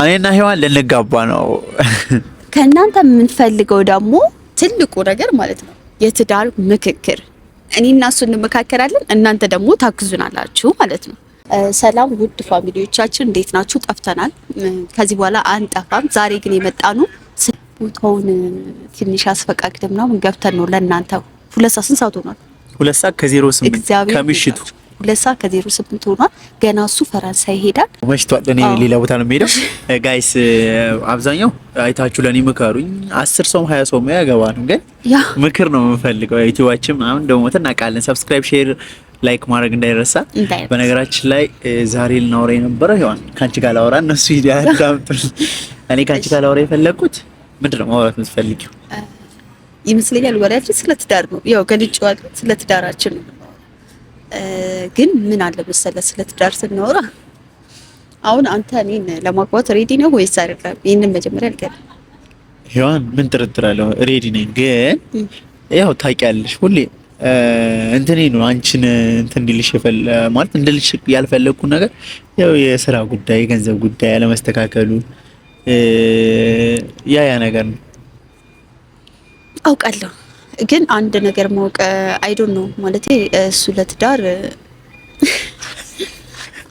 እኔና ሔዋን ልንጋባ ነው። ከእናንተ የምንፈልገው ደግሞ ትልቁ ነገር ማለት ነው የትዳር ምክክር። እኔና እሱ እንመካከራለን፣ እናንተ ደግሞ ታግዙናላችሁ ማለት ነው። ሰላም ውድ family ዎቻችን እንዴት ናችሁ? ጠፍተናል። ከዚህ በኋላ አንጠፋም። ዛሬ ግን የመጣነው ቦታውን ትንሽ አስፈቃቅደን ምናምን ገብተን ነው ለእናንተ። 2 ሰዓት ስንት ሰዓት ሆኗል? 2 ሰዓት ከ08 ከምሽቱ። 2 ሰዓት ከ08 ሆኗል። ገና እሱ ፈረንሳይ ይሄዳል። መሽቷል። እኔ ሌላ ቦታ ነው የምሄደው። Guys፣ አብዛኛው አይታችሁ ለእኔ ምከሩኝ። 10 ሰውም 20 ሰውም ያገባ ነው፣ ግን ምክር ነው የምፈልገው። ዩቲዩባችን ምናምን ደግሞ እናውቃለን። Subscribe፣ share፣ like ማድረግ እንዳይረሳ። በነገራችን ላይ ዛሬ ልናወራ የነበረው ሔዋን ከአንቺ ጋር ላወራ፣ እነሱ ያዳምጡን። እኔ ከአንቺ ጋር ላወራ የፈለግኩት ምንድን ነው ማውራት የምትፈልጊው? ይመስለኛል ወሬያችን ስለ ትዳር ነው። ያው ገልጬዋለሁ፣ ስለ ትዳራችን ነው። ግን ምን አለ መሰለህ፣ ስለ ትዳር ስናወራ አሁን አንተ እኔን ለማግባት ready ነው ወይስ አይደለም? ይህንን መጀመሪያ ንገረኝ። ሔዋን፣ ምን ጥርጥር አለው? Ready ነኝ። ግን ያው ታውቂያለሽ ሁሌ እንትኔ ነው አንቺን እንትን እንዲልሽ ማለት እንድልሽ ያልፈለግኩ ነገር ያው የስራ ጉዳይ፣ የገንዘብ ጉዳይ አለመስተካከሉ ያ ያ ነገር ነው። አውቃለሁ፣ ግን አንድ ነገር ማወቅ I don't know ማለት እሱ ለትዳር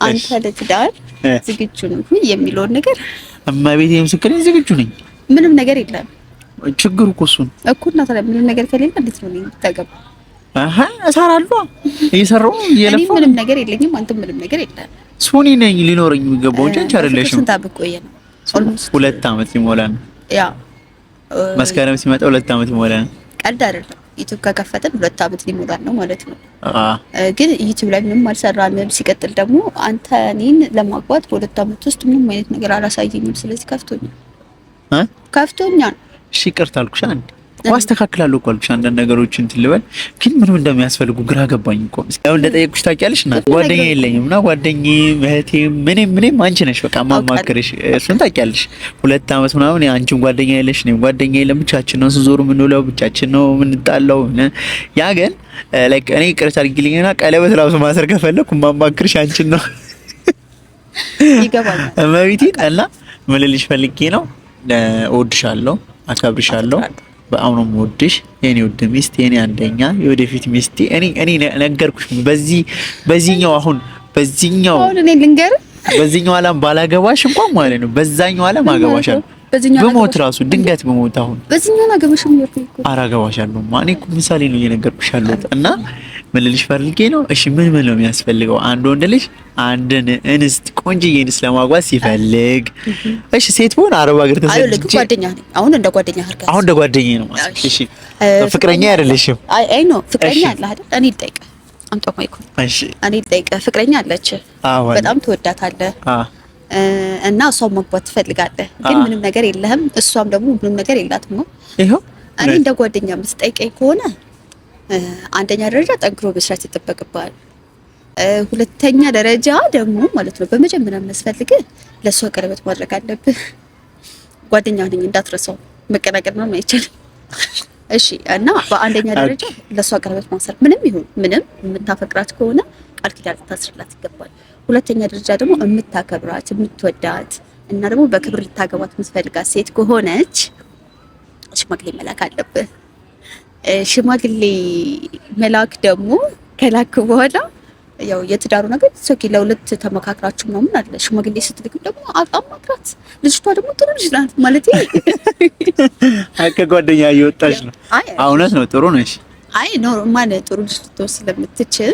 አንተ ለትዳር ዝግጁ ነው የሚለውን ነገር። እመቤቴ ምስክሬ ዝግጁ ነኝ። ምንም ነገር የለም። ችግሩ እኮ እሱ ነው። እኮ። እና ታዲያ ምንም ነገር ከሌለ እንዴት ነው የምታገባው? አሃ፣ እሰራለሁ፣ እየሰራሁ እየለፋሁ። እኔ ምንም ነገር የለኝም፣ አንተ ምንም ነገር የለም። ሶኒ ነኝ ሊኖረኝ የሚገባው እንጂ አንቺ አይደለሽም። ስንት ዓመት ቆየ ነው? 2 ዓመት ሊሞላ ነው። መስከረም ሲመጣ 2 ዓመት ሊሞላ ነው። ቀልድ አይደለም። ዩቲዩብ ከከፈትን 2 ዓመት ሊሞላን ነው ማለት ነው። ግን ዩቲዩብ ላይ ምንም አልሰራንም። ሲቀጥል ደግሞ አንተ እኔን ለማግባት በ2 ዓመት ውስጥ ምንም አይነት ነገር አላሳየኝም። ስለዚህ ከፍቶኛል፣ ከፍቶኛል። እሺ ይቅርታ አልኩሽ። አንድ አስተካክላለሁ እኮ አልኩሽ። አንዳንድ ነገሮችን እንትን ልበል፣ ግን ምንም እንደሚያስፈልጉ ግራ ገባኝ እኮ። ያው እንደጠየቅኩሽ ታውቂያለሽ። እና ጓደኛ የለኝም እና ጓደኛዬም እህቴም ምንም ምንም አንቺ ነሽ በቃ ማማክርሽ፣ እሱን ታውቂያለሽ። 2 ዓመት ምናምን አንቺም ጓደኛ የለሽ፣ እኔም ጓደኛ የለም። ብቻችን ነው ስንዞር የምንውለው፣ ብቻችን ነው የምንጣለው። ያ ግን like እኔ ይቅርታ አድርጊልኝና ቀለበት ራሱ ማሰር ከፈለኩ ማማክርሽ አንቺን ነው። ይገባኛል። እመቤቴን እና ምን ልልሽ ፈልጌ ነው፣ እወድሻለሁ፣ አከብርሻለሁ፣ በጣም ነው የምወድሽ የኔ ውድ ሚስት፣ የኔ አንደኛ የወደፊት ሚስቴ። እኔ ነገርኩሽ በዚህኛው አሁን በዚህኛው አሁን እኔ ልንገርህ፣ በዚህኛው ዓለም ባላገባሽ እንኳን ማለት ነው በዛኛው ዓለም አገባሻለሁ። ብሞት ራሱ ድንገት ብሞት አሁን በዚህኛው አላገባሽም እያልኩኝ እኮ። ኧረ አገባሻለሁ። እኔ እኮ ምሳሌ ነው እየነገርኩሽ ያለሁት። እና ምን ልልሽ ፈልጌ ነው፣ እሺ ምን ምን ነው የሚያስፈልገው አንድ ወንድ ልጅ አንድን እንስት ቆንጅዬ እንስት ለማግባት ሲፈልግ? እሺ ሴት ብሆን አረብ ሀገር ተሰድጄ ጓደኛ ነኝ። አሁን እንደ ጓደኛ አድርገህ አሁን እንደ ጓደኛዬ ነው ማለት። እሺ ፍቅረኛ አይደለሽም። አይ አይ no፣ ፍቅረኛ አለ አይደል? እኔ ልጠይቅህ፣ አምጣው mic ኡን። እሺ እኔ ልጠይቅህ፣ ፍቅረኛ አለች፣ በጣም ትወዳታለህ እና እሷም ማግባት ትፈልጋለህ፣ ግን ምንም ነገር የለህም። እሷም ደግሞ ምንም ነገር የላትም ነው። ይኸው እኔ እንደ ጓደኛ የምትጠይቀኝ ከሆነ አንደኛ ደረጃ ጠንክሮ መስራት ይጠበቅብሃል። ሁለተኛ ደረጃ ደግሞ ማለት ነው በመጀመሪያ የሚያስፈልግህ ለእሷ ቀለበት ማድረግ አለብህ። ጓደኛ ነኝ እንዳትረሳው፣ መቀናቀል ምናምን አይቻልም። እሺ እና በአንደኛ ደረጃ ለእሷ ቀለበት ማሰር፣ ምንም ይሁን ምንም የምታፈቅራት ከሆነ ቃል ኪዳን ልታስርላት ይገባል። ሁለተኛ ደረጃ ደግሞ የምታከብራት፣ የምትወዳት እና ደግሞ በክብር ልታገባት የምትፈልጋት ሴት ከሆነች ሽማግሌ መላክ አለብህ። ሽማግሌ መላክ ደግሞ ከላክ በኋላ ያው የትዳሩ ነገር okay ለሁለት ተመካክራችሁ ምናምን አለ። ሽማግሌ ስትልክም ደግሞ አማክራት። ልጅቷ ደግሞ ጥሩ ልጅ ናት ማለት ከጓደኛ እየወጣች ነው። እውነት ነው፣ ጥሩ ነሽ። አይ normal ጥሩ ልጅ ልትሆን ስለምትችል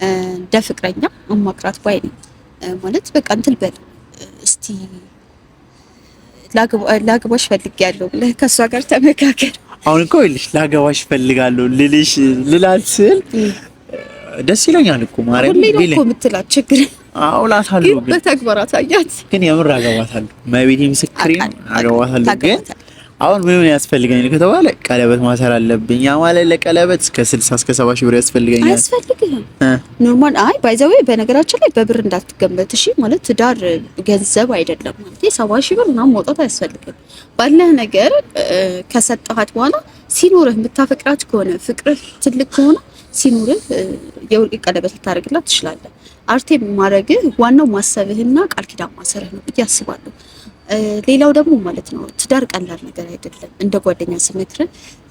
እንደ ፍቅረኛ አማክራት ባይ ነኝ። ማለት በቃ እንትን በል እስቲ ላግባሽ ፈልጌያለሁ ብለህ ከእሷ ጋር ተመካከር። አሁን እኮ ይኸውልሽ ላገባሽ ፈልጋለሁ ልልሽ ልላት ስል ደስ ይለኛል እኮ ማርያም። ሁሌ ነው እኮ የምትላት ችግር። አዎ እላታለሁ፣ ግን በተግባር አሳያት። ግን የምር አገባታለሁ። እመቤቴ ምስክሬ ነው፣ አገባታለሁ። ግን አሁን ምን ምን ያስፈልገኛል ከተባለ ቀለበት ማሰር አለብኝ። ያ ማለት ለቀለበት እስከ 60 እስከ 70 ሺህ ብር ያስፈልገኛል። አያስፈልግህም። Normal። አይ by the way በነገራችን ላይ በብር እንዳትገመት እሺ። ማለት ትዳር ገንዘብ አይደለም። ማለት 70 ሺህ ብር ምናምን ማውጣት አያስፈልግም። ባለህ ነገር ከሰጠሃት በኋላ ሲኖርህ፣ የምታፈቅራት ከሆነ፣ ፍቅርህ ትልቅ ከሆነ፣ ሲኖርህ የወርቅ ቀለበት ልታደርግላት ትችላለህ። አርቴ ማድረግህ ዋናው ማሰብህና ቃል ኪዳን ማሰርህ ነው ብዬ አስባለሁ። ሌላው ደግሞ ማለት ነው ትዳር ቀላል ነገር አይደለም። እንደ ጓደኛ ስመክር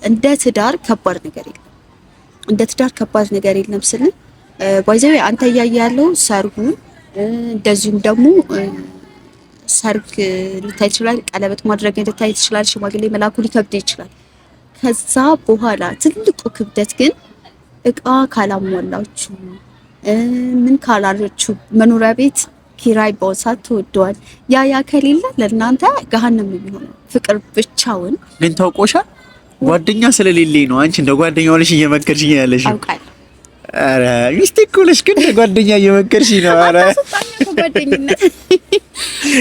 እንደ ትዳር ከባድ ነገር የለም። እንደ ትዳር ከባድ ነገር የለም ስል by the way አንተ እያየ ያለው ሰርጉን እንደዚሁም ደግሞ ሰርግ ሊታይ ይችላል፣ ቀለበት ማድረግ ሊታይ ይችላል፣ ሽማግሌ መላኩ ሊከብድ ይችላል። ከዛ በኋላ ትልቁ ክብደት ግን እቃ ካላሟላችሁ ምን ካላላችሁ መኖሪያ ቤት ኪራይ በውሳት ተወደዋል። ያ ያ ከሌለ ለእናንተ ገሀነም የሚሆነው ፍቅር ብቻውን ግን ታውቆሻል። ጓደኛ ስለሌለኝ ነው። አንቺ እንደ ጓደኛ ሆነሽ እየመከርሽኝ ያለሽ አውቃለሁ። ኧረ ሚስቴ እኮ ነሽ፣ ግን እንደ ጓደኛ እየመከርሽኝ ነው። ኧረ ጓደኝነት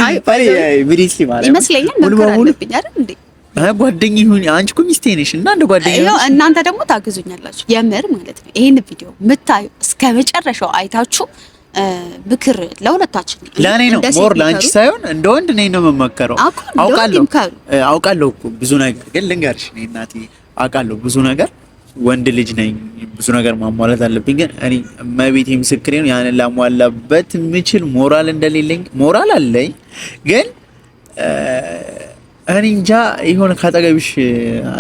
አይ ማለት ይመስለኛል መከር አለብኝ አይደል እንዴ? ጓደኛ ይሁን አንቺ እኮ ሚስቴ ነሽ እና እንደ ጓደኛ ይኸው እናንተ ደግሞ ታግዙኛላችሁ። የምር ማለት ነው። ይሄን ቪዲዮ የምታዩ እስከ መጨረሻው አይታችሁ ምክር ለሁለታችን ለእኔ ነው more ለአንቺ ሳይሆን እንደ ወንድ እኔ ነው የምመከረው። አውቃለሁ አውቃለሁ እኮ ብዙ ነገር ግን ልንገርሽ፣ እኔ እናቴ አውቃለሁ ብዙ ነገር፣ ወንድ ልጅ ነኝ፣ ብዙ ነገር ማሟላት አለብኝ። ግን እኔ እመቤቴ ምስክሬ ነው ያንን ላሟላበት የምችል ሞራል እንደሌለኝ፣ ሞራል አለኝ ግን እኔ እንጃ የሆነ ካጠገብሽ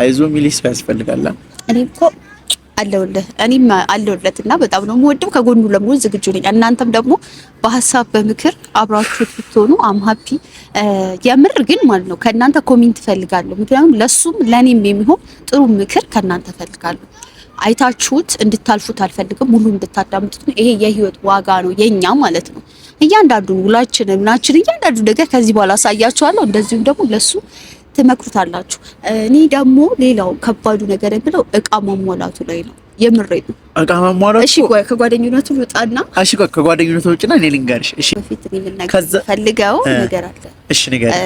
አይዞ የሚልሽ ሰው ያስፈልጋል። እኔ እኮ አለሁልህ፣ እኔም አለሁለት እና በጣም ነው የምወደው። ከጎኑ ለመሆን ዝግጁ ነኝ። እናንተም ደግሞ በሀሳብ በምክር አብራችሁት ብትሆኑ I'm happy። የምር ግን ማለት ነው ከእናንተ comment እፈልጋለሁ። ምክንያቱም ለሱም ለኔም የሚሆን ጥሩ ምክር ከእናንተ እፈልጋለሁ። አይታችሁት እንድታልፉት አልፈልግም። ሙሉ እንድታዳምጡት ነው። ይሄ የህይወት ዋጋ ነው የኛ ማለት ነው። እያንዳንዱን ውላችን ምናችን እያንዳንዱ ነገር ከዚህ በኋላ አሳያችኋለሁ። እንደዚሁም ደግሞ ለሱ ትመክሩታላችሁ። እኔ ደግሞ ሌላው ከባዱ ነገር የምለው እቃ ማሟላቱ ላይ ነው። የምሬ ነው። እቃ ማሟላቱ። እሺ ቆይ ከጓደኝነቱ ልውጣና፣ እሺ ቆይ ከጓደኝነቱ ውጭና እኔ ልንገርሽ። እሺ በፊት እኔ ልናገር ፈልገው ነገር አለ። እሺ ንገሪኝ።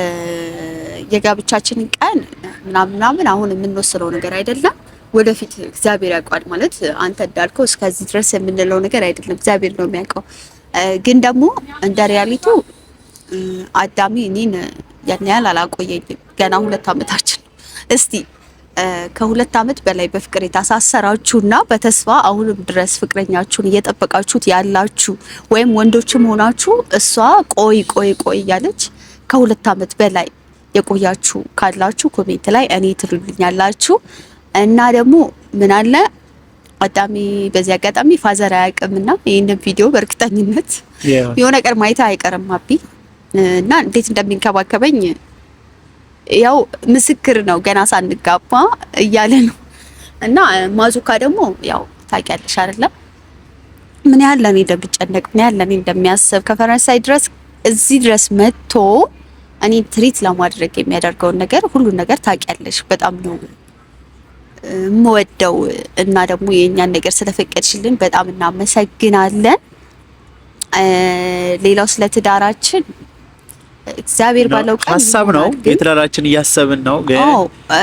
የጋብቻችንን ቀን ምናምን ምናምን አሁን የምንወስነው ነገር አይደለም። ወደፊት እግዚአብሔር ያውቀዋል። ማለት አንተ እንዳልከው እስከዚህ ድረስ የምንለው ነገር አይደለም። እግዚአብሔር ነው የሚያውቀው። ግን ደግሞ እንደ reality ው አዳሚ እኔን ያን ያህል አላቆየኝም። ገና 2 አመታችን ነው። እስቲ ከ2 አመት በላይ በፍቅር የታሳሰራችሁና በተስፋ አሁንም ድረስ ፍቅረኛችሁን እየጠበቃችሁት ያላችሁ ወይም ወንዶችም ሆናችሁ እሷ ቆይ ቆይ ቆይ እያለች ከ2 አመት በላይ የቆያችሁ ካላችሁ comment ላይ እኔ ትሉልኛላችሁ። እና ደግሞ ምን አለ አዳሚ በዚህ አጋጣሚ father አያውቅምና ይህንን ቪዲዮ በእርግጠኝነት የሆነ ቀን ማየት አይቀርም አቢ እና እንዴት እንደሚንከባከበኝ ያው ምስክር ነው። ገና ሳንጋባ እያለ ነው። እና ማዙካ ደግሞ ያው ታውቂያለሽ አይደለም ምን ያህል ለኔ እንደሚጨነቅ ምን ያህል ለኔ እንደሚያስብ ከፈረንሳይ ድረስ እዚህ ድረስ መጥቶ እኔ treat ለማድረግ የሚያደርገውን ነገር ሁሉን ነገር ታውቂያለሽ። በጣም ነው የምወደው እና ደግሞ የእኛን ነገር ስለፈቀድሽልን በጣም እናመሰግናለን። ሌላው ስለ ትዳራችን እግዚአብሔር ባለው ቀን ሀሳብ ነው የትዳራችን እያሰብን ነው፣ ግን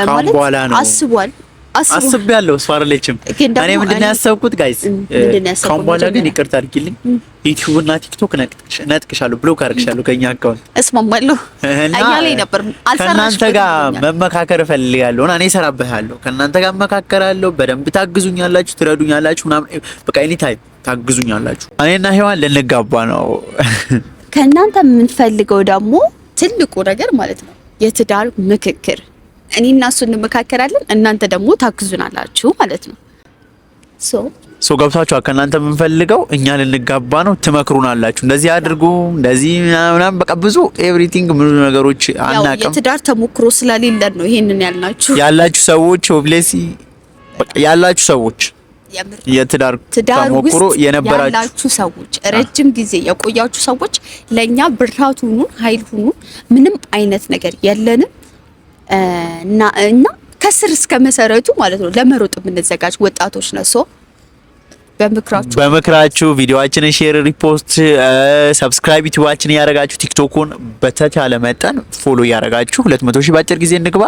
ካሁን በኋላ ነው አስቧል። አስቤያለሁ። እሷ አይደለችም። እኔ ምንድን ነው ያሰብኩት guys፣ ካሁን በኋላ ግን ይቅርታ አድርጊልኝ፣ ዩቲዩብ እና ቲክቶክ ነጥቅሻለሁ፣ block አድርግሻለሁ ከኛ account። እስማማለሁ። እኛ ላይ ነበር ከእናንተ ጋር መመካከር እፈልጋለሁ እና እኔ እሰራበታለሁ። ከእናንተ ጋር መካከራለሁ። በደንብ ታግዙኛላችሁ፣ ትረዱኛላችሁ ምናምን በቃ any time ታግዙኛላችሁ። እኔና ሔዋን ልንጋባ ነው። ከእናንተ የምንፈልገው ደግሞ ትልቁ ነገር ማለት ነው የትዳር ምክክር። እኔ እና እሱ እንመካከራለን፣ እናንተ ደግሞ ታግዙናላችሁ ማለት ነው። So so ገብቷችኋል። ከእናንተ የምንፈልገው እኛ ልንጋባ ነው፣ ትመክሩናላችሁ። እንደዚህ አድርጉ፣ እንደዚህ ምናምን በቃ ብዙ everything ብዙ ነገሮች አናውቅም። የትዳር ተሞክሮ ስለሌለን ነው ይሄንን ያልናችሁ። ያላችሁ ሰዎች obviously በቃ ያላችሁ ሰዎች የትዳር ተሞክሮ የነበራችሁ ሰዎች ረጅም ጊዜ የቆያችሁ ሰዎች ለኛ ብርታት ሁኑን፣ ኃይል ሁኑን። ምንም አይነት ነገር የለንም እና እና ከስር እስከ መሰረቱ ማለት ነው ለመሮጥ የምንዘጋጅ ወጣቶች ነው። So በምክራችሁ ቪዲዮአችንን share፣ repost፣ subscribe ዩቲዩባችንን እያደረጋችሁ ቲክቶኩን በተቻለ መጠን follow እያደረጋችሁ 200 ሺህ በአጭር ጊዜ እንግባ፣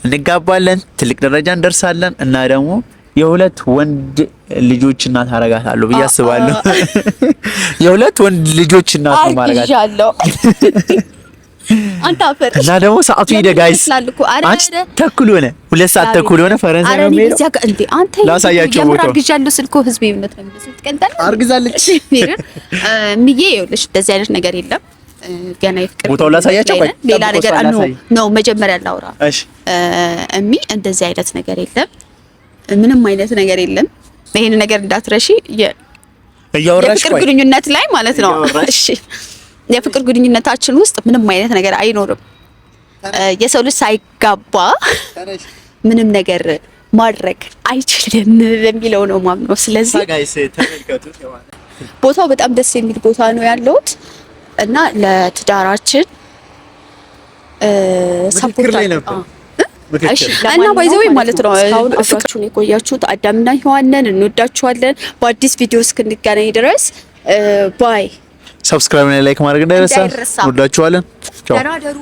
እንጋባለን፣ ትልቅ ደረጃ እንደርሳለን እና ደግሞ የሁለት ወንድ ልጆች እናት አረጋታለሁ ብዬ አስባለሁ። የሁለት ወንድ ልጆች እናት ነው ማረጋት አንተ አፈር እና ደግሞ ሰዓቱ ሄደ guys፣ አንቺ ተኩል ሆነ፣ 2 ሰዓት ተኩል ሆነ። ፈረንሳይ ነው የሚሄደው። አንተ ላሳያቸው ቦታ አርግዣለሁ ስል እኮ ህዝብ የእውነት ነው የሚመስል። ትቀልዳለህ። አርግዛለች ምዬ። ይኸውልሽ እንደዚህ አይነት ነገር የለም። ገና የፍቅር ቦታውን ላሳያቸው። ቆይ ሌላ ነገር no፣ መጀመሪያ ላውራ። እሺ እሚ እንደዚህ አይነት ነገር የለም፣ ምንም አይነት ነገር የለም። ይሄን ነገር እንዳትረሺ። እያወራሽ የፍቅር ግንኙነት ላይ ማለት ነው። እሺ የፍቅር ግንኙነታችን ውስጥ ምንም አይነት ነገር አይኖርም። የሰው ልጅ ሳይጋባ ምንም ነገር ማድረግ አይችልም በሚለው ነው ማምነው። ስለዚህ ቦታው በጣም ደስ የሚል ቦታ ነው ያለሁት እና ለትዳራችን support እና by the way ማለት ነው አብራችሁን የቆያችሁት አዳምና ሔዋንን እንወዳችኋለን። በአዲስ ቪዲዮ እስክንገናኝ ድረስ bye። Subscribe እና like ማድረግ እንዳይረሳ። እንወዳችኋለን። ቻው። ደህና ደሩ።